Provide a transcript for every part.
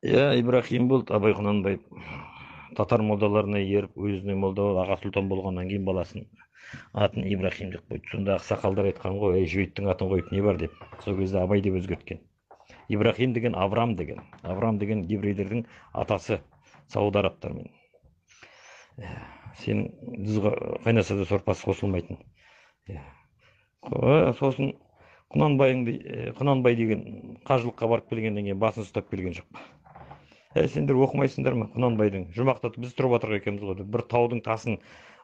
Иә, Ибрахим болды. Абай Құнанбаев татар молдаларына еріп, өзіне молда болып, аға сұлтан болғаннан кейін баласын атын Ибрахим деп қойды. Сонда ақсақалдар айтқан ғой, ей, жүйіттің атын қойып не бар деп. Сол кезде Абай деп өзгерткен. Ибрахим деген Авраам деген. Авраам деген еврейлердің атасы, сауд арабтармен. Сен тұзға қайнаса да сорпасы қосылмайтын. Сосын Құнанбайыңды, Құнанбай деген қажылыққа барып келгеннен кейін басын ұстап келген жоқ. Әй, сендер оқымайсыңдар ма Құнанбайдың? Жұмақтатып біз тұрып жатыр екенбіз ғой деп. Бір таудың тасын,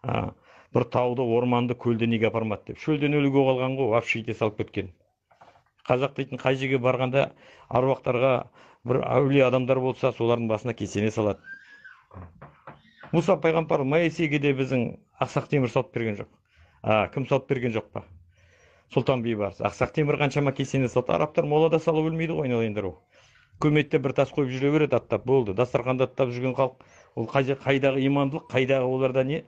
бір тауды, орманды, көлді неге апармады деп. Шөлден өлуге қалған ғой, вообще ите салып кеткен. Қазақ дейтін қай жерге барғанда аруақтарға бір әулие адамдар болса, солардың басына кесене салады. Мұса пайғамбар Моисейге де біздің Ақсақ Темір салып берген жоқ. Кім салып берген жоқ па? Сұлтан Бейбарыс. Ақсақ Темір қаншама кесене салды. Арабтар молада салып өлмейді ғой, айналайындар ол. Көметте бір тас қойып жүре береді, аттап болды. Дастарханда аттап жүрген халық ол қайдағы имандылық, қайдағы оларда не?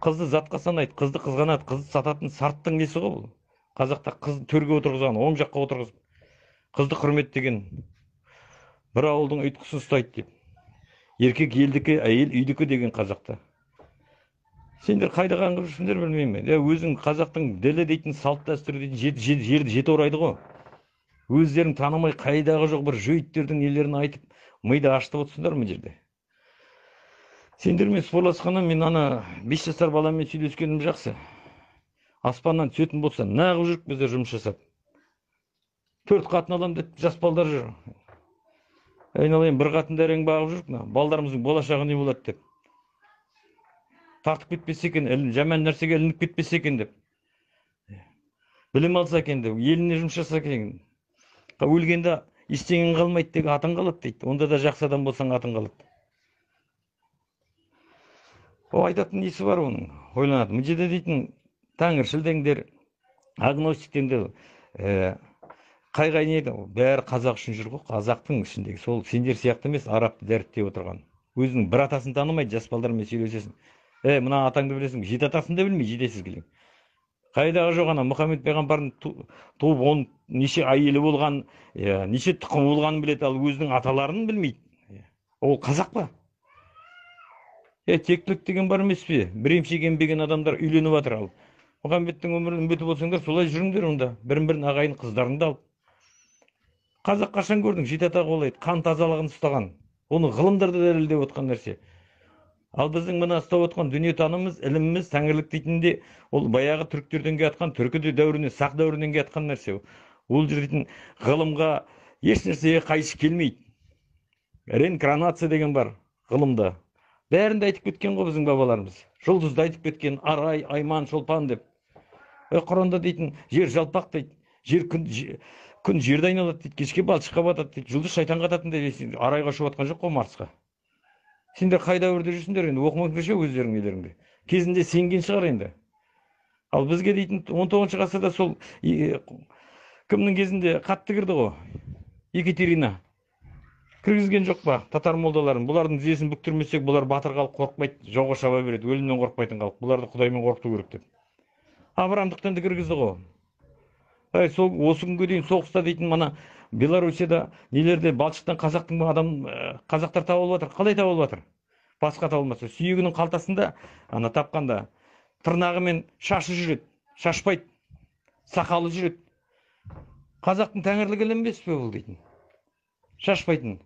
Қызды затқа санайды, қызды қызғанады, қызды сататын сарттың несі ғой бұл? Қазақта қызды төрге отырғызған, оң жаққа отырғызып, қызды құрметтеген, бір ауылдың ұйытқысын ұстайды деп. Еркек елдікі, әйел үйдікі деген қазақта. Сендер қайда қаңғып жүрсіңдер білмеймін. Я өзің қазақтың ділі дейтін, салт дәстүрі дейтін жерді жеті орайды ғой. Өздерің танымай қайдағы жоқ бір жөйттердің нелерін айтып, миды ашытып отырсыңдар мына жерде. Сендермен спорласқаннан мен ана 5 жасар баламен сөйлескенім жақсы. Аспаннан түсетін болса, нағып жүрік біздер жұмыс жасап. 4 қатын алам деп жас балдар жүр. Айналайын, бір қатынды әрең бағып жүрік, мына балдарымыздың болашағы не болады деп. Тартып кетпесе екен, жаман нәрсеге ілініп кетпесе екен деп. Білім алса екен деп, еліне жұмыс жасаса екен. Өлгенде ештеңең қалмайды тек атың қалады дейді. Онда да жақсы адам болсаң атың қалады. О, айтатын несі бар оның? Ойланады. Мына жерде дейтін тәңіршіл деңдер, агностик деңдер, қай-қай не еді? Бәрі қазақ үшін жүр ғой, қазақтың ішіндегі. Сол сендер сияқты емес, арабты дәріптеп отырған. Өзінің бір атасын танымайды, жас балдармен сөйлесесің. Мына атаңды білесің, жеті атасын да білмей, жетесіз келген. Қайдағы жоқ ана Мұхаммед пайғамбардың туып, оның неше әйелі болған, неше тұқымы болғанын біледі, ал өзінің аталарын білмейді. Ол қазақ па? Тектілік деген бар емес пе? Бір емшек ембеген адамдар үйленіп жатыр ал. Мұхаммедтің өмірін үмбеті болсаңдар, солай жүріңдер онда. Бірін-бірін ағайын қыздарыңды алып. Қазақ қашан көрдің? Жеті ата қуалайды, қан тазалығын ұстаған. Оны ғылымдар да дәлелдеп отқан нәрсе. Ал біздің мына ұстап отқан дүниетанымымыз, іліміміз, тәңірлік дейтінде, ол баяғы түріктерден келе жатқан, түркі дәуірінен, сақ дәуірінен келе жатқан нәрсе. Ол жер дейтін ғылымға еш нәрсеге қайшы келмейді. Реинкарнация деген бар ғылымда. Бәрін де айтып кеткен ғой біздің бабаларымыз. Жұлдызды айтып кеткен, Арай, Айман, Шолпан деп. Құранда дейтін жер жалпақ дейді, жер күн жерді айналады дейді, кешке балшыққа батады дейді, жұлдыз шайтанға ататын дейді, Арайға ұшып жатқан жоқ қой Марсқа. Сендер қай дәуірде жүрсіңдер енді, оқымайтын ше өздерің нелеріңде. Кезінде сенген шығар енді. Ал бізге дейтін он тоғызыншы ғасырда сол, кімнің кезінде қатты кірді ғой, Екатерина. Кіргізген жоқ па татар молдаларын? Бұлардың тізесін бүктірмесек, бұлар батыр халық қорықпайды, жауға шаба береді, өлімнен қорықпайтын халық. Бұларды Құдаймен қорқыту керек деп. Авраамдықтан да кіргізді ғой. Әй, сол осы күнге дейін соғыста дейтін мана Белоруссияда нелерде балшықтан қазақтың адам, қазақтар табылып жатыр. Қалай табылып жатыр? Басқа табылмаса, сүйегінің қалтасында ана тапқанда тырнағы мен шашы жүреді, шашпайды, сақалы жүреді. Қазақтың тәңірлік ілімі емес пе бұл дейтін? Шашпайтын.